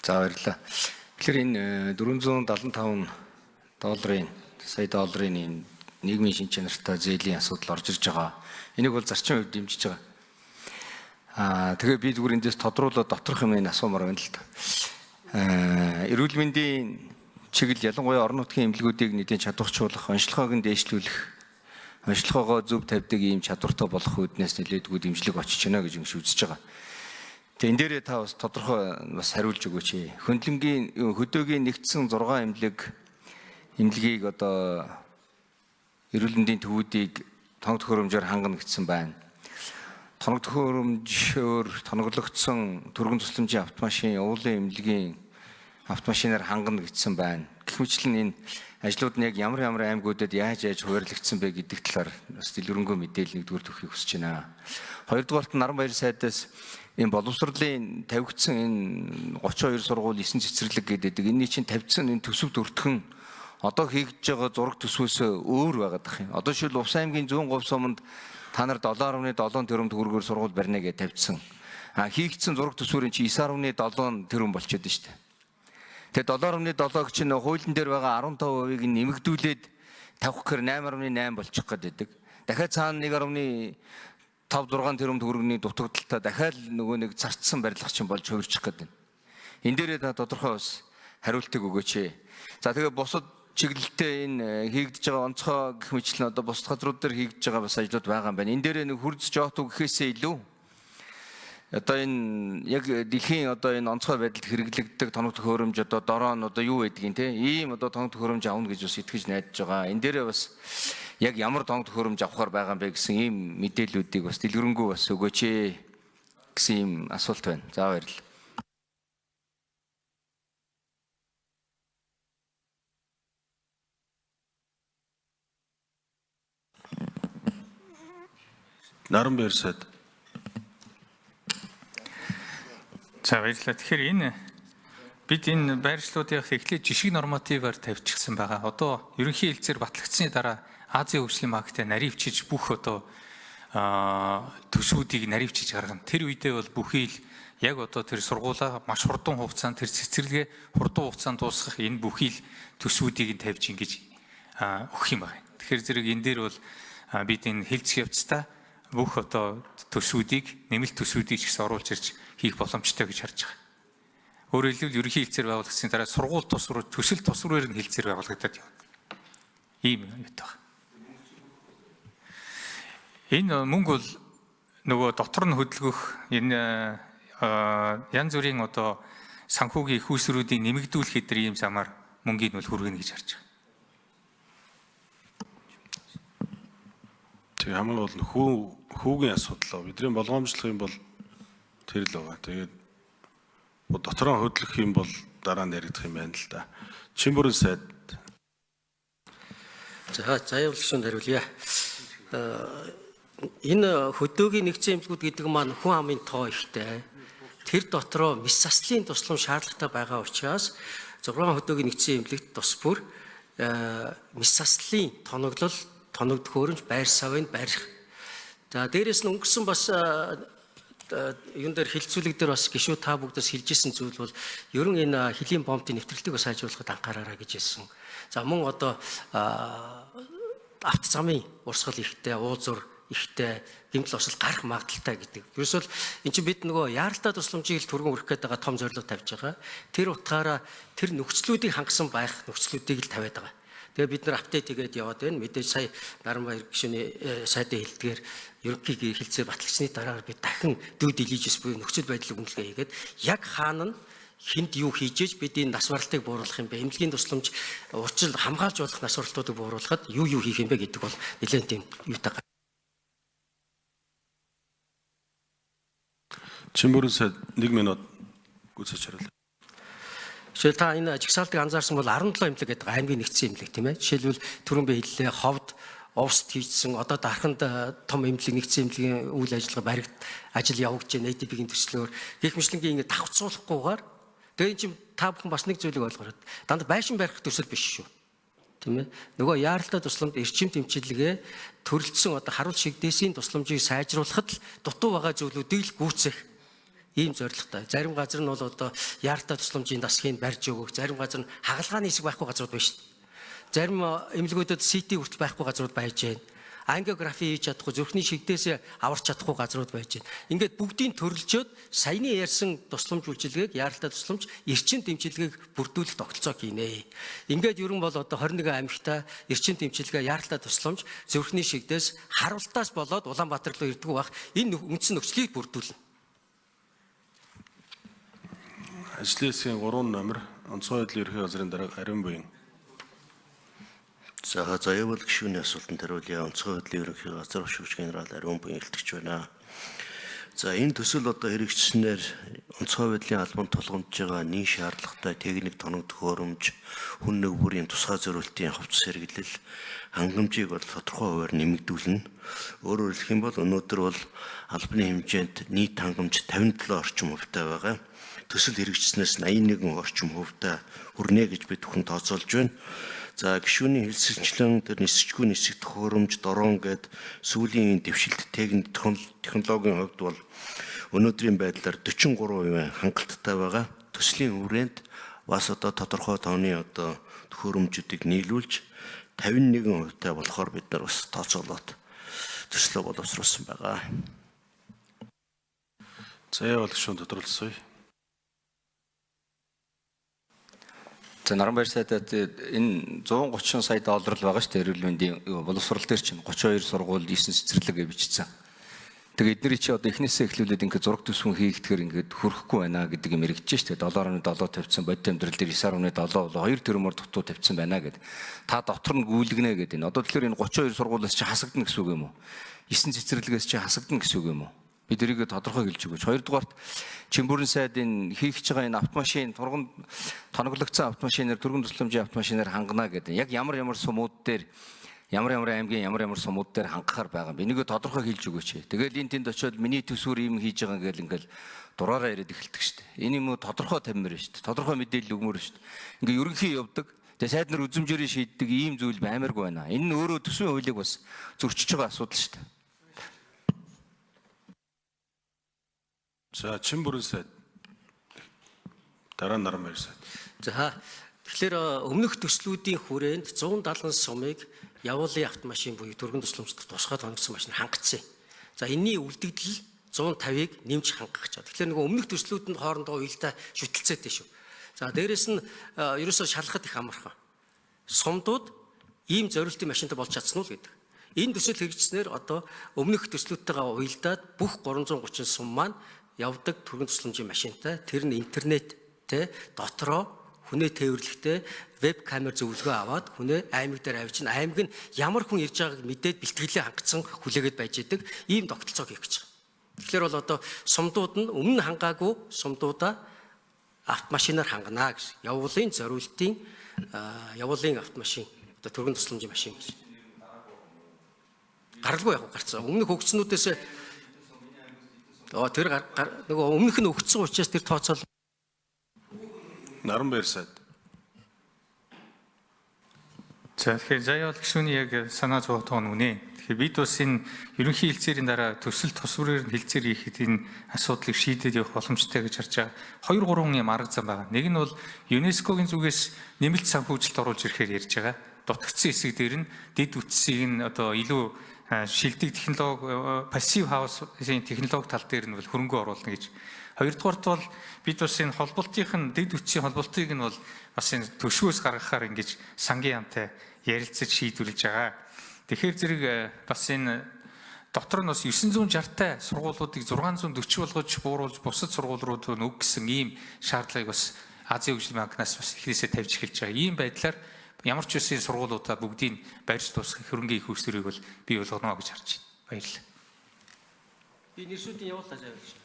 За, баярлалаа. Тэгэхээр энэ 475 долларын сая долларын энэ нийгмийн шин чанартай зээлийн асуудал орж ирж байгаа. Энийг бол зарчим хувьд дэмжиж байгаа. Тэгээ би зүгээр эндээс тодруулаад доторх юм энэ асуумаар байна л да. Эрүүл мэндийн чиглэл, ялангуяа орон нутгийн эмнэлгүүдийг нэгэн чадварчуулах, онцлогоог нь дээшлүүлэх, онцлогоогоо зөв тавьдаг ийм чадвартай болох үүднээс нэлээдгүй дэмжлэг очиж байна гэж ингэж үзэж байгаа. Тэгээ энэ дээрээ та бас тодорхой бас хариулж өгөөч. Хөндлөнгийн хөдөөгийн нэгдсэн 6 эмнэлгийг одоо эрүүл мэндийн төвүүдийг тоног төхөөрөмжөөр хангана гэсэн байна. Тоног төхөөрөмжөөр тоноглогдсон түргэн тусламжийн автомашин, уулын эмнэлгийн автомашинаар хангана гэсэн байна. Гэх мэтлэн энэ ажлууд нь яг ямар ямар аймагуудад яаж яаж хуваарлагдсан бэ гэдэг талаар бас дэлгэрэнгүй мэдээлэл нэгдүгээр төхийг хүсэж байна. Хоёрдугаарт нь Наранбаяр сайдаас энэ боловсролын тавигдсан энэ 32 сургууль 9 цэцэрлэг гэдэг энэний чинь тавьдсан энэ төсөв дүртгэн одоо хийгдэж байгаа зураг төсвөөс өөр байгаад ах юм. Одоо шил Увс аймгийн зүүн говь суманд та нар 7.7 тэрбум төгрөгөөр сургууль барина гэж тавьдсан. А хийгдсэн зураг төсвөрийн чи 9.7 тэрбум болчиход шүү дээ. Тэгээ 7.7 чинь хуулийн дээр байгаа 15%-ыг нэмэгдүүлээд тавих гэхээр 8.8 болчих гээд байдаг. Дахиад цаана 1.5 6 тэрбум төгрөгийн дутагдaltaа дахиад нөгөө нэг зарцсан барилга чинь болж хувирчих гээд байна. Энэ дээрээ та тодорхой бас хариултыг өгөөч. За, тэгээ бусад чиглэлтэй энэ хийгдэж байгаа онцгой гэх мэтлэн одоо бусад газрууд дээр хийгдэж байгаа бас ажлууд байгаа юм байна. Энэ дээрээ нэг хурц жоот гэхээсээ илүү одоо энэ яг дэлхийн одоо энэ онцгой байдалд хэрэглэгддэг тоног төхөөрөмж, одоо дрон, одоо юу байдгийг те, ийм одоо тоног төхөөрөмж авна гэж бас итгэж найдаж байгаа. Энэ дээрээ бас яг ямар тоног төхөөрөмж авахар байгаа юм бэ гэсэн ийм мэдээллүүдийг бас дэлгэрэнгүй бас өгөөч гэсэн ийм асуулт байна. За, баярлалаа. Наранбаяр сайд. За, баярлалаа. Тэгэхээр энэ бид энэ байршлуудыг эхлээд жишг нормативаар тавьчихсан байгаа. Одоо ерөнхий хэлцээр батлагдсаны дараа Азийн хөгжлийн банктай наривчиж бүх одоо төсвүүдийг наривчиж гаргана. Тэр үедээ бол бүхий л яг одоо тэр сургуулаа маш хурдан хугацаанд, тэр цэцэрлэгээ хурдан хугацаанд дуусгах энэ бүхий л төсвүүдийг нь тавьж ингэж өгөх юм байна. Тэгэхээр зэрэг энэ дээр бол бид энэ хэлцэх явцдаа бүх одоо төсвүүдийг, нэмэлт төсвүүдийг ч гэсэн оруулж ирж хийх боломжтой гэж харж байгаа. Өөрөөр хэлбэл, ерөнхий хэлцээр байгуулагдсаны дараа сургууль тус руу, төсөл тус руу нь хэлцээр байгуулагдаад явна. Ийм юм байна. Энэ мөнгө бол нөгөө дотор нь хөдөлгөх энэ янз бүрийн одоо санхүүгийн их усруудыг нэмэгдүүлэх хэдэр ийм замаар мөнгийг нь бол хүргэнэ гэж харж байгаа. Тэгээ хамгийн гол нь хүүгийн асуудал. Бидний болгоомжлох юм бол тэр л байгаа. Тэгээд дотроо хөдлөх юм бол дараа нь яригдах юм байна л да. Чимбүрэн сайд. За, заяа гишүүнд хариулъя. Энэ хөдөөгийн нэгдсэн эмнэлгүүд гэдэг маань хүн амын тоо ихтэй. Тэр дотроо мэс заслын туслам шаардлагатай байгаа учраас 6 хөдөөгийн нэгдсэн эмнэлэгт тус бүр мэс заслын тоноглол, тоног төхөөрөмж, байр савыг барих. За, дээрэс нь өнгөрсөн бас юун дээр хилцүүлэг дээр бас гişүү та бүгдээс хэлжсэн зүйл бол ерөн энэ хөлийн бомбын нэвтрэлтийг бас сайжруулахад анхаараарай гэж хэлсэн. За, мөн одоо авто замын урсгал ихтэй, уулзур ихтэй, гэмтэл осол гарах магадлалтай гэдэг. Ерөөсөө л эн чинь бид нөгөө яаралтай тусламжийг л түргэн өргөх гээд байгаа том зорилго тавьж байгаа. Тэр утгаараа тэр нөхцлүүдийг хангасан байх нөхцлүүдийг л тавиад байгаа. Тэгээ бид нар апдейт хийгээд яваад байна. Мэдээж сая Наранбаяр гишүүний сайдын хэлдгээр ерөнхий хэлцээ батлагдсны дараа бид дахин due diligence буюу нөхцөл байдлыг үнэлгээ хийгээд яг хаана нь хүнд юу хийж бид энэ нас баралтыг бууруулах юм бэ? Эмнэлгийн тусламж урьдчил хамгаалж болох нас баралтуудыг бууруулахад юу юу хийх юм бэ гэдэг бол нэлээд тийм юутай. Чимбүрэн сайд 1 минут гүйцэж хариулъя. Жишээл та энэ жагсаалтыг анзаарсан бол 17 эмнэлэг гэдэг аймгийн нэгдсэн эмнэлэг тийм ээ. Жишээлбэл түрүүн би хэллээ, Ховд, Увст хийжсэн, одоо Дарханд том эмнэлэг, нэгдсэн эмнэлгийн үйл ажиллагаа баригд ажил явагдаж байна ADB-ийн төслөөр. Гэх мэтлэнгийн ингэ давхцуулахгүйгээр тэгээ энэ чинь та бүхэн бас нэг зүйлийг ойлгоорой. Дандаа байшин барих төсөл биш шүү. Тийм ээ. Нөгөө яаралтай тусламж, эрчим тэмцэлгээ төрөлдсөн одоо харуул шигдээсийн тусламжийг сайжруулахад л дутуу байгаа зүйлүүдийг л гүйцэх. Ийм зорилготой. Зарим газар нь бол одоо яаралтай тусламжийн дасгийг барьж өгөх, зарим газар нь хагалгааны хэсэг байхгүй газрууд байна шүү дээ. Зарим эмнэлгүүдэд CT хүртэл байхгүй газрууд байж байна. Ангиографи хийж чадахгүй, зүрхний шигдээс аварч чадахгүй газрууд байж байна. Ингээд бүгдийг төрөлжөөд саяны ярьсан тусламж үйлчилгээг, яаралтай тусламж, эрчим дэмжлэгийг бүрдүүлэх тогтолцоо хийнэ. Ингээд ерөн бол одоо 21 аймагта эрчим дэмжлэгээ, яаралтай тусламж, зүрхний шигдээс харуултаас болоод Улаанбаатар руу ирдэг байх энэ үндсэн нөхцөлийг бүрдүүлнэ. Ажлын хэсгийн 3 номер онцгой байдлын ерхий газрын дарга Ариун буян. За заяавал гишүүний асуултанд хариулъя. Онцгой байдлын ерөнхий газар хөшүүгч генерал Ариун буян илтгэж байна. За энэ төсөл одоо хэрэгжсэнээр онцгой байдлын албанд тулгамдж байгаа нийт шаардлагатай техник тоног төхөөрөмж, хүн нэг бүрийн тусгай зориултын хувцас хэрэглэл хангамжийг бол тодорхой хувиар нэмэгдүүлнэ. Өөрөөр хэлэх юм бол өнөөдөр бол албаны хэмжээнд нийт хангамж 57 орчим хувьтай байгаа. Төсөл хэрэгжснээс 81 орчим хувьтай хүрнэ гэж бид бүхэн тооцоолж байна. За гишүүний хэлсэнчлэн тэр нисчгүй нисэх төхөөрөмж дрон гээд сүүлийн дэвшилт техник технологийн хувьд бол өнөөдрийн байдлаар 43% хангалттай байгаа. Төслийн хүрээнд бас одоо тодорхой тооны одоо төхөөрөмжүүдийг нийлүүлж 51% тай болохоор бид нар бас тооцоолоод төслөө боловсруулсан байгаа. Заяавал гишүүн тодруулсаа. За Наранбаяр сайдад энэ 130 сая доллар л байгаа шүү дээ эрүүл мэндийн боловсрол дээр чинь 32 сургууль 9 цэцэрлэг гэж бичсэн. Тэгээ эдний чи одоо эхнээсээ эхлүүлээд ингээд зураг төсвөн хийгдэхээр ингээд хөрөхгүй байна гэдэг юм яригдж шүү дээ. 7.7 тавьсан бодит амьдрал дээр 9.7 бол 2 тэрбумаар дутуу тавьсан байна гэд. Та дотор нь гүйлгэнэ гэдэг энэ. Одоо тэгэхээр энэ 32 сургуулиас чи хасагдана гэсэн үг юм уу? 9 цэцэрлэгээс чи хасагдана гэсэн үг юм уу? Бид эрийгээ тодорхой хэлж өгөөч. Хоёрдугаарт Чимбүрэн сайд энэ хийх гэж байгаа энэ автомашин турган тоноглогдсон автомашинаар түргэн тусламжийн автомашинаар хангана гэдэг. Яг ямар ямар сумууд дээр ямар ямар аймгийн ямар ямар сумууд дээр хангахаар байгаа юм. Энийг тодорхой хэлж өгөөч. Тэгэл энэ тэнд очиод миний төсвөр ийм хийж байгаа ингээл ингээл дураараа яриад эхэлдэг шүү дээ. Энэ юм уу тодорхой тавимаар шүү дээ. Тодорхой мэдээлэл өгмөр шүү дээ. Ингээ ерөнхий явдаг. Тэгээ сайд нар үзмжээрээ шийддэг ийм зүйл баймааргүй байна. Энэ нь өөрөө төсвийн хуулийг бас зөрчиж байгаа асуудал шүү дээ. За Чимбүрэн сайд. Дараа нь Наранбаяр сайд. За тэгэхээр өмнөх төслүүдийн хүрээнд 170 сумыг явуулын автомашин буюу түргэн тусламжт тусгай тонгосон машин хангацсан. За энэний үлдэгдэл 150-ыг нэмж хангах гэж байна. Тэгэхээр нөгөө өмнөх төслүүд нь хоорондоо уялдаа шүтэлцээтэй шүү. За дээрэс нь ерөөсөө шалгахад их амархан. Сумдууд ийм зориултын машинтай болж чадсан уу гэдэг. Энэ төсөл хэрэгжснээр одоо өмнөх төслүүдтэйгээ уялдаад бүх 330 сум маань явдаг түргэн тусламжийн машинтай, тэр нь интернеттэй дотроо хүнээ тээвэрлэхдээ веб камер зөвлөгөө аваад хүнээ аймаг дээр авчин аймаг нь ямар хүн ирж байгааг мэдээд бэлтгэлээ хангацсан хүлээгээд байж идэг ийм тогтолцоо хийх гэж байгаа. Тэгэхээр бол одоо сумдууд нь өмнө хангаагүй сумдуудаа автомашинаар хангана гэж. Явуулын зориултын явуулын автомашин одоо түргэн тусламжийн машин гэж. Гаралгүй яг гарцсан. Өмнөх хөгжснүүдээс тэр нөгөө өмнөх нь өгцсөн учраас тэр тооцоол Наранбаяр сайд. За тэгэхээр заяа гишүүний яг санаа зовох тоон үнэ. Тэгэхээр бид бас энэ ерөнхий хэлцээрийн дараа төсөл төсвөрөөр нь хэлцээр хийхэд энэ асуудлыг шийдээд явах боломжтой гэж харж байгаа. 2 3 юм арга зам байгаа. Нэг нь бол ЮНЕСКО-гийн зүгээс нэмэлт санхүүжилт оруулж ирэхээр ярьж байгаа. Дутагдсан хэсэг дээр нь дэд үтсийг нь одоо илүү шилдэг технологи пассив хаусын технологи тал дээр нь бол хөрөнгө оруулна гэж. Хоёрдугаарт бол бид бас энэ холболтын нь дэд үтсийн холболтыг нь бол бас энэ төшөөс гаргахаар ингэж сангийн яамтай ярилцаж шийдвэрлэж байгаа. Тэгэхээр зэрэг бас энэ дотор нь бас 960 тай сургуулиудыг 640 болгож бууруулж бусад сургууль руу нүг гэсэн ийм шаардлагыг бас Азийн хөгжлийн банкнаас бас эхнээсээ тавьж эхэлж байгаа. Ийм байдлаар ямар ч үсэн сургуулиудаа бүгдийг барьж дуусгах хөрөнгийн их үүсвэрийг бол бий болгоно гэж харж байна. Баярлалаа. Би нэрсүүдийн явуулаа заавал.